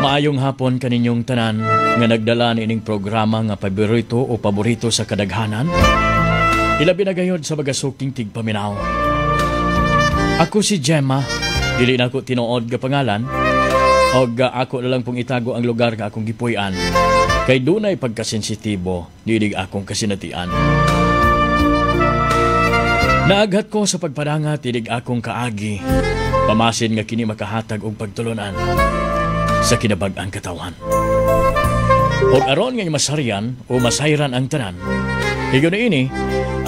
Maayong hapon kaninyong tanan nga nagdala niining programa nga paborito o paborito sa kadaghanan. Ilabi na gayod sa bagasuking tigpaminaw. Ako si Gemma, dili na ako tinuod ga pangalan, og ako na lang pong itago ang lugar nga akong gipuy-an. Kay dunay pagkasensitibo, niinig akong kasinatian. Naaghat ko sa pagpadangat, inig akong kaagi. Pamasin nga kini makahatag og pagtulunan sa kinabag-ang katawan. Og aron nga masaryan o masayran ang tanan, higayon ini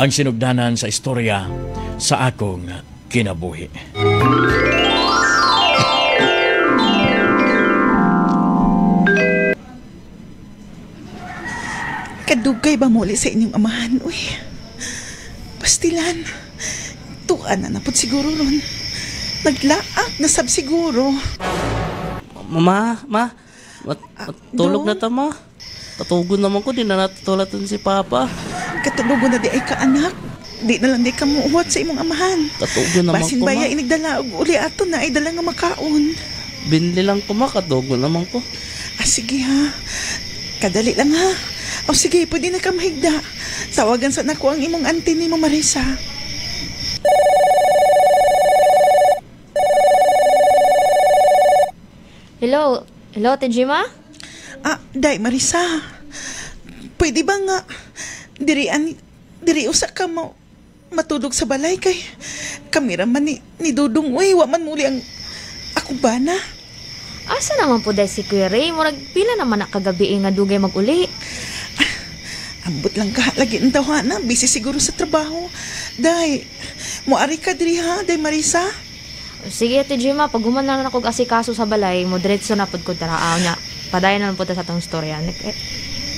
ang sinugdanan sa istorya sa akong kinabuhi. Kadugay ba muli sa inyong amahan, uy? Pastilan, tuan na napod siguro ron. Naglaak na sab siguro. Ma, matulog na ta, ma. Katugon naman ko, di na natutulatan si Papa. Katulogon na di ay ka, anak. Di na lang di ka muuwat sa imong amahan. Katugon naman basin ko, ma. Basin baya inigdala og uli ato na ay dala nga makaon. Binli lang ko, ma. Katugon naman ko. Ah, sige ha. Kadali lang ha. O sige, pwede na ka mahigda. Tawagan sa nako ang imong auntie ni mo, Marisa. Hello? Hello, Ate Gemma? Ah, day, Marisa. Pwede ba nga, diri usa ka mo matulog sa balay kay kamera man ni Dudong, uy, wa man muli ang ako ba na? Asa naman po dahil si Kuya Ray? Murag pila naman na kagabi nga dugay mag-uli. Ambot lang ka, lagi ang tawana. Busy siguro sa trabaho. Day, muari ka diri ha, day Marisa? Sige, Ate Gemma, pag human na lang ako asikaso sa balay, mo diretso na pod ko taraaw niya. Padayon na lang po ta sa atong storya.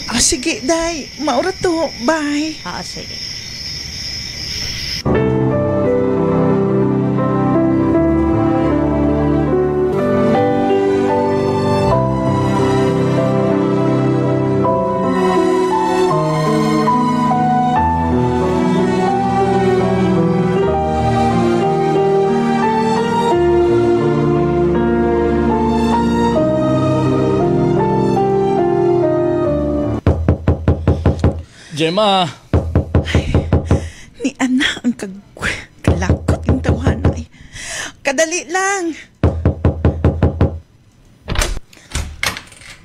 Ah, sige, day. Maura to. Bye. Ah, sige. Gemma! Ay, ni Ana ang kalakot yung tawahan ay. Kadali lang!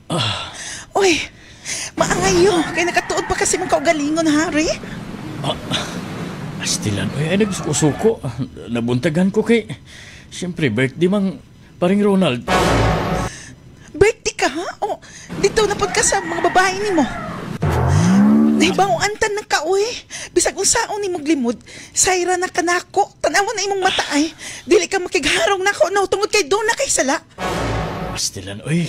Ah. Uy, maangayo. Kaya nakatuod pa kasi mong kaugalingon, Harry. Ah, astilan. Uy, ay nagsuko-suko. Nabuntagan ko kay... Siyempre, birthday mang paring Ronald. Birthday ka, ha? O, dito napod ka sa mga babae ni mo. Nahibaw antan ng kaoy. Bisag unsaon ni maglimod, sayra na kanako. Tanawa na imong mata ay. Dili ka makigharong nako no tungod kay doon na kay sala. Pastilan oy.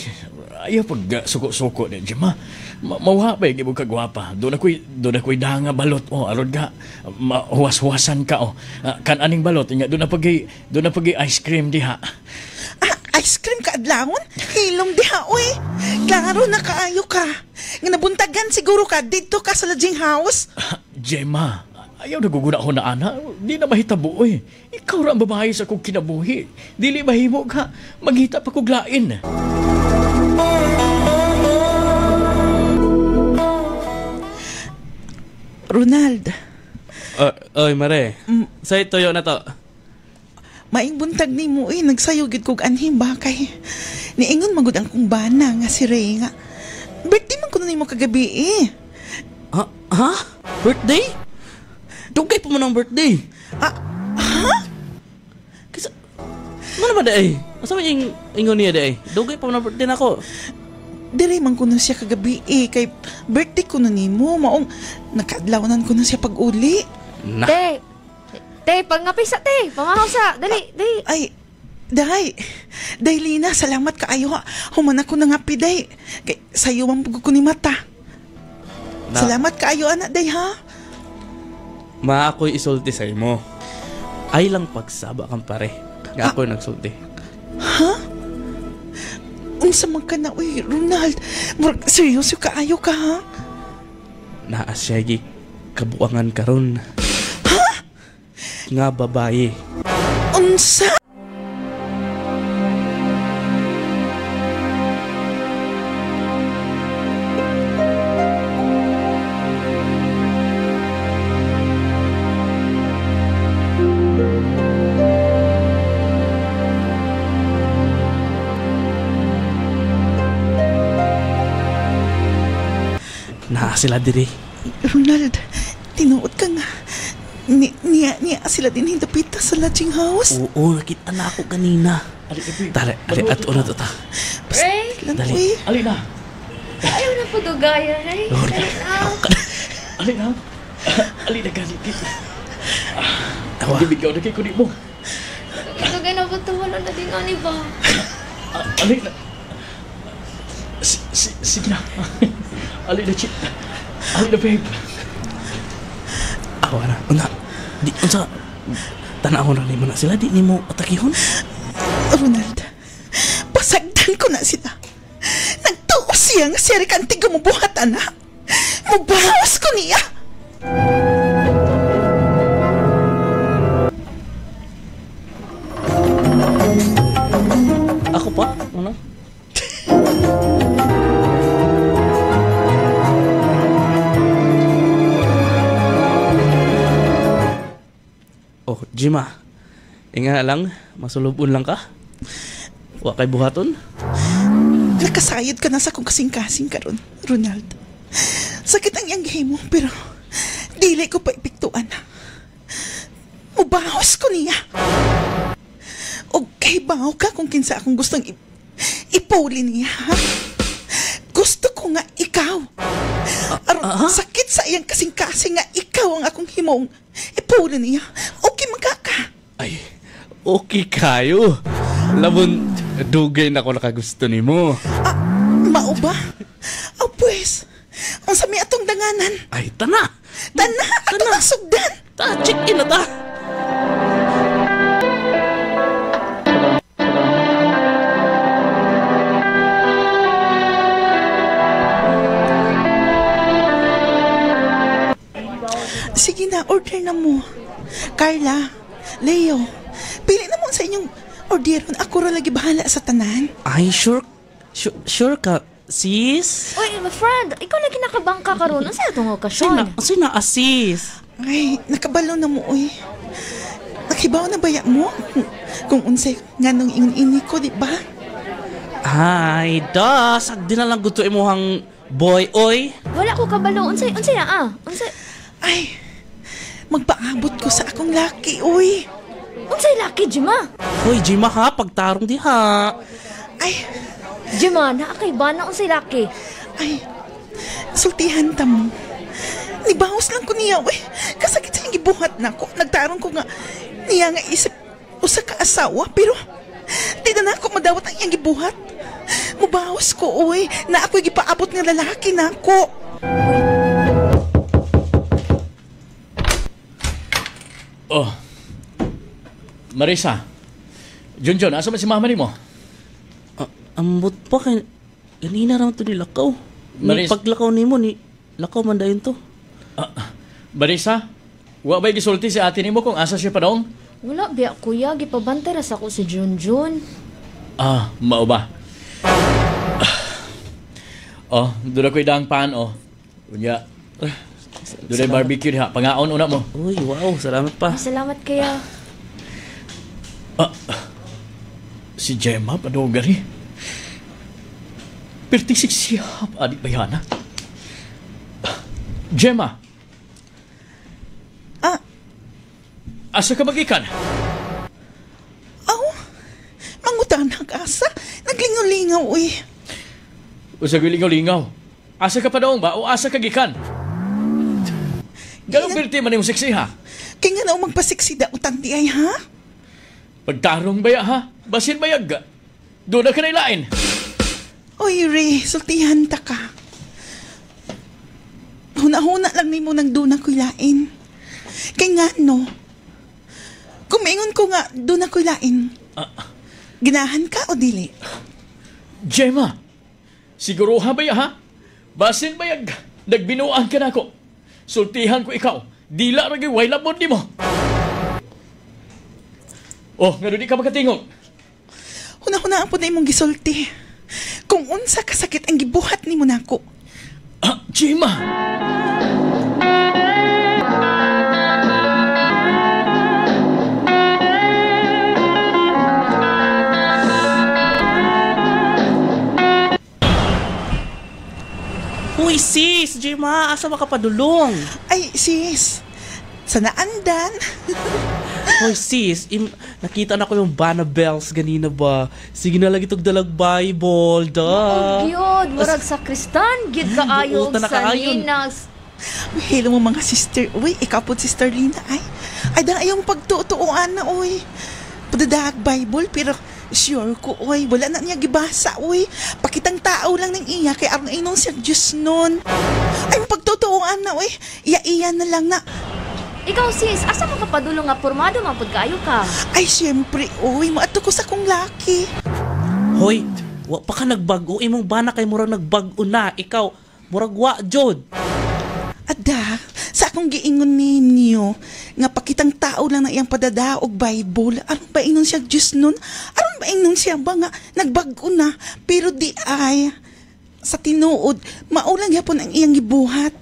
Ayaw pag suko-suko ni Gemma. Mawha pa yung ibog kagwapa. Doon ako'y danga balot oh. Arod ka mahuwas-huwasan ka oh. Kan aning balot nga doon na pag ice cream diha. Ah, ice cream ka adlawon? Hilom diha oy. Klaro na kaayo ka. Nga nabuntagan siguro ka didto ka sa lodging house. Gemma, ayaw naguguna ko na ana. Di na mahitabo oy. Ikaw ra ang babae sa akong kinabuhi. Dili mahimo ka. Maghita pa kog lain. Ronald. Oy, Mare. Say tuyo na to. Maing buntag ni mo eh, nagsayo gid kog anhim ba kay niingon magud ang kong bana nga si Ray nga. Birthday man kuno nimo kagabi eh. Ha? Ha? Birthday? Dugay pa man ang birthday. Ah, ha? Kasi ano ba day? Asa man yung ingon niya day? Dugay pa man ang birthday nako. Dire man kuno siya kagabi eh kay birthday kuno nimo maong nakadlawnan kuno siya pag-uli. Na. Te, te, pangapisa te, pamahaw sa, dali, dali. Ay, day, day Lina, salamat kaayo ha. Human ako nangapi day. Kay sayo man pug ko ni mata. Na. Salamat kaayo anak day ha. Ma, ako'y isulti sa imo. Ay lang pagsaba kang pare. Nga ako'y nagsulti. Ha? Unsa man ka na, uy, Ronald. Murag, seryoso kaayo ka ha? Naa siya gi kabuangan karon. Ha? Nga babae. Unsa? Naa sila diri. Ronald, tinuod ka nga. Niya sila din hindapita sa lodging house. Oo, nakita na ako kanina. Ali, babe. Dali, ali, at una to ta. Ray, Lang, Dali. uy. Ali na. ayaw na po dugaya, Ray. Lord. Dali na. Ali na. Ali na gani. Awa. Gibigaw na kay kundi mo. Dugay na po to, wala na din ani ba? Ali na. Sige na. Ali na, Chit. Ali na, babe. Awa na. Una. Di, unsa. Tanaw na nimo na sila. Di nimo atakihon. Ronald, pasagdan ko na sila. Nagtuo siya nga siya kanti gumubuhat, ana. Mubawas ko niya. Ako pa? Una? Oh, Jima. Inga lang, masulubon lang ka. Wa kay buhaton. Nakasayod ka na sa kong kasing-kasing karon, Ronald. Sakit ang iyang gihimo, pero dili ko pa epektuan. Mubawas ko niya. O kay baw ka kung kinsa akong gustong ipuli niya, ha? Gusto ko nga ikaw. Aron, sakit sa iyang kasing-kasing nga ikaw ang akong himong ipuli niya. Okay man ka. Ay, okay kayo. Labon, dugay na ko nakagusto nimo. Ah, mao ba? Oh, pues, unsa may atong danganan? Ay, tana. Tana, atong ang sugdan. Ta, check in na ta. Sige na, order na mo. Carla, Leo, pili na mo sa inyong orderon. Ako ra lagi bahala sa tanan. Ay, sure. Sure ka, sis? Uy, my friend, ikaw lagi nakabangka karon. Unsa atong okasyon? Sina, sis? Ay, nakabalo na mo, uy. Nakibaw na baya mo? Kung unsay nga nung ingon ini ko, di ba? Ay, da, sagdi na lang gusto imuhang boy, oy. Wala ko kabalo. Unsay unsay na ah? Unsay Ay, magpaabot ko sa akong laki, uy. unsay laki, Jima? Hoy, Jima ha, pagtarong di ha. Ay, Jima, naa kay bana unsay laki? ay, sultihan ta mo. Nibawas lang ko niya, uy. Kasakit sa iyang gibuhat na ko. Nagtarong ko nga, niya nga isip usa ka asawa, pero di na nako madawat ang iyang gibuhat. Mubawas ko, uy, na ako'y gipaabot nga lalaki na ako. Oh. Marisa. Junjun, asa man si mama nimo? Ambot pa kay ganina ra to ni lakaw. Ni Maris- paglakaw nimo ni lakaw man dayon to. Marisa, wa ba'y gisulti si ate nimo kung asa siya padong? Wala biya kuya, gipabantay ra sa ako si Junjun. Ah, mao ba? Oh, doon ako'y daang pan, oh. Unya. Doon ay barbecue diha. Pangaon una mo. Uy, wow, salamat pa. Salamat kaya. Si Gemma, padogari. Pertisik siya, adik bayana. Gemma! Ah. Asa ka magikan? Aw, mangutan asa. Naglingaw-lingaw, uy. Usa lingaw-lingaw. Asa ka pa daong ba o asa ka gikan? Ganong perti man yung seksi ha? Kaya nga na magpasiksida utang di ay, ha? Pagtarong baya ha? Basin bayag ka. Doon na ka nailain. Oy, Ray, sultihan ta ka. Huna-huna lang nimo nang duna ko'y lain. Kay nga no, kumingon ko nga duna ko'y lain. Ginahan ka o dili? Gemma! Siguro ha baya ha? Basin bayag. Nagbinuang ka na ako. Sultihan ko ikaw. Dila ra gyud way labon nimo. Oh, nga di ka makatingog. Huna-huna ang po na imong gisulti. Kung unsa kasakit ang gibuhat nimo nako. Ah, Gemma! Uy, sis, Gemma, asa makapadulong? Ay, sis. Sa naandan. Hoy, sis, nakita na ko yung Bana Bells ganina ba? Sige na lagi tog dalag Bible, da. Oh, gyud, murag sa kristan, gyud kaayo Buutan na sa kaayo. Linas. Uy, hello mo mga sister. Uy, ikaw po Sister Lina. Ay, ay dang ayong pagtutuoan na, uy. Padadag Bible, pero sure ko, uy, wala na niya gibasa, uy. Pakitang tao lang ng iya, kay aron inon siya Diyos nun. Ay, pagtutuoan na, uy. Iya-iya na lang na. Ikaw sis, asa man kapadulong nga pormado man pud kaayo ka? Ay, syempre, uy, moadto ko sa kong laki. Hoy, wa pa ka nagbag-o imong bana kay murag nagbag-o na. Ikaw, murag wa jud. Ada, sa akong giingon ninyo, nga pakitang tao lang na iyang padadaog Bible, aron ba ingon siya Diyos nun? Aron ba ingon siya ba nga nagbag-o na? Pero di ay, sa tinuod, maulang yapon ang iyang gibuhat.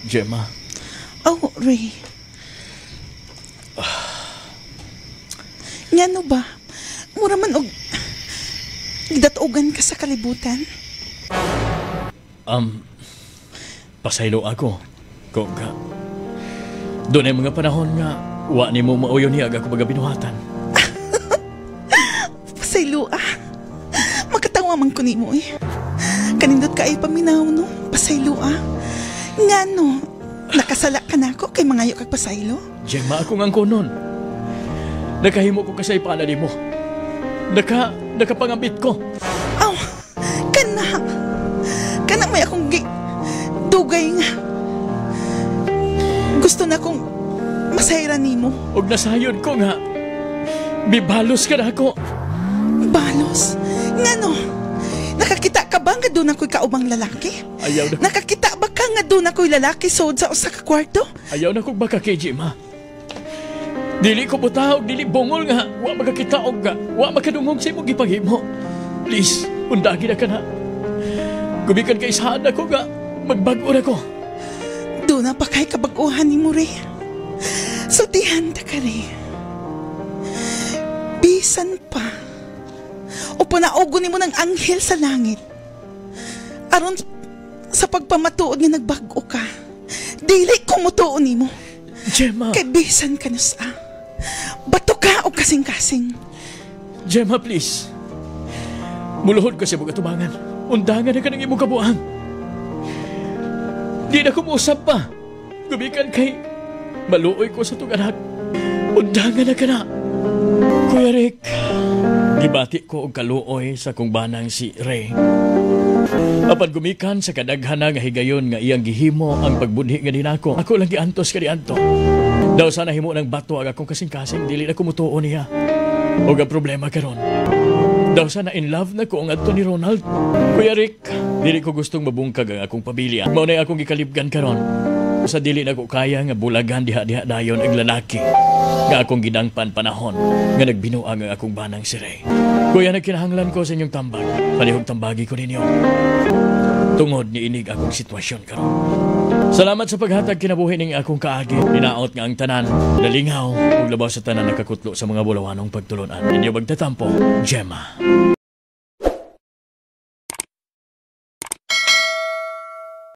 Gemma, Oh, Ray. Ngano ba? Mura man og gidatugan ka sa kalibutan. Pasaylo ako. Kung ka. Doon ay mga panahon nga, wa ni mo mauyon niya ako baga binuhatan. Pasaylo ah. Makatawa man ko nimo eh. Kanindot ka ay paminaw no. Pasaylo ah. Ngano? Nakasala ka na ako kay mangayo kag pasaylo? Gemma, ako nga kunon. Nakahimo ko kasay pala nimo. Nakapangambit ko. Aw, kana. Kana may akong dugay nga. Gusto na akong masayra nimo. Og nasayod ko nga, bibalos ka na ako. Balos? Ngano? Nakakita ka ba nga doon ako'y kaubang lalaki? Ayaw na. Nakakita ba ka nga doon ako'y lalaki sood sa usa ka kwarto? Ayaw na kong baka kay Gemma. Dili ko buta og dili bungol nga wa makakita og nga wa makadungog sa imong gipaghimo. Please, undagi na ka na. Gumikan kay saan ako nga magbag-o na ko. Doon na pa kay kabag-uhan ni Ray. Sultihan ta ka, Ray. Bisan pa. O panaogon nimo ng anghel sa langit. Aron sa pagpamatuod nga nagbag-o ka. Dili ko mutuon nimo. Gemma. Kay bisan ka na sa. Bato ka o kasing-kasing. Gemma, please. Muluhod ko sa imong atubangan. Undangan na ka ng imong kabuang. Di na ko muusap pa. Gumikan kay maluoy ko sa itong anak. Undangan na ka na. Kuya Rick, gibati ko og kaluoy sa kong banang si Ray. Apan gumikan sa kadaghan nga higayon nga iyang gihimo ang pagbudhi nga dinako. Ako lang giantos ka dianto. Daw sana himo ng bato ang akong kasing-kasing, dili na kumutuo niya. Og ang problema karon. Daw sana in love na ko ang adto ni Ronald. Kuya Rick, dili ko gustong mabungkag ang akong pamilya. Mao na akong gikalibgan karon. Sa dili na ko kaya nga bulagan diha-diha dayon ang lalaki nga akong gidangpan panahon nga nagbinuang ang akong banang si Ray. Kuya, nagkinahanglan ko sa inyong tambag. Palihog tambagi ko ninyo. Tungod ni inig akong sitwasyon karon. Salamat sa paghatag kinabuhi ning akong kaagi. Hinaot nga ang tanan, nalingaw ug labaw sa tanan nakakutlo sa mga bulawanong pagtulunan. Inyo magtatampo, Gemma.